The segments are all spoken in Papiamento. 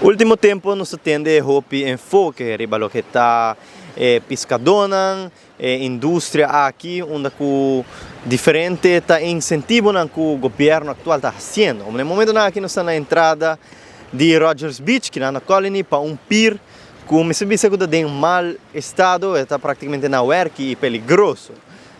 Ultimo tempo nos ta tende hopi enfoke riba loke ta e piskadónan, e industria aki unda ku diferente ta e insentivonan ku gobièrnu aktual ta hasiendo. Na e momentonan aki nos ta na entrada di Rogers Beach kinan na Colony pa un pir ku mester bisa ku ta den mal estado, e ta praktikamente na wèrki i peligroso.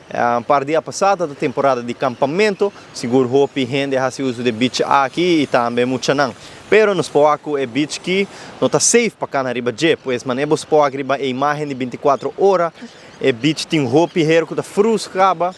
Un par dia pasá ta temporada di kampamentu, sigur hopi hende a hasi uso di e beach aki i tambe muchanan. Pero nos por wak ku e beach ki no ta safe pa kana riba dje, pues manera bo por wak riba e imagen di bintikuatro ora, e beach tin hopi hero ku ta frus kaba,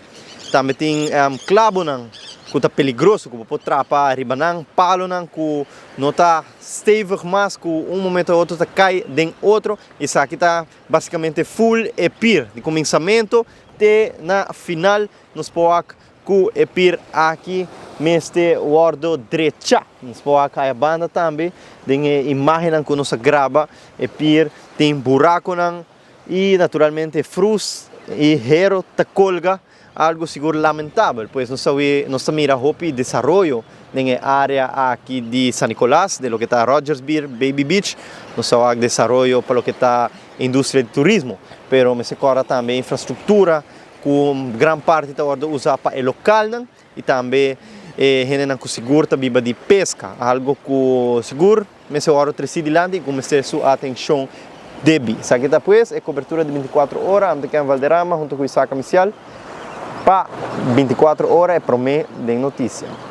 tambe tin klabonan ku ta peligroso ku bo por trapa riba nan, palonan ku no ta stevig mas ku un momento a otro ta kai den otro, esaki ta Basikamente full e pir di kuminsamentu te na final nos por wak ku e pir aki mester wòrdu drechá. Nos por wak aya banda tambe den e imágennan ku nos a graba e pir tin burakunan i naturalmente frus i hero ta kolga. Algo sigur lamentabel, pues nos awe nos ta mira hopi desaroyo den e area aki di San Nicolas, den loke ta Rogers Beer, Baby Beach, nos ta wak desaroyo pa loke ta industria di turismo, pero mester kòrda tambe infrastruktura ku gran parti ta wòrdu usa pa e lokalnan i tambe e hendenan ku sigur ta biba di peska, algo ku sigur. Mester wòrdu tresí dilanti i ku mester su atenshon debí. Esaki ta pues e kobertura di bintikuatro ora. Ami ta Ken Valderrama huntu ku Isaac Amisial pa bintikuatro ora e promé den notisia.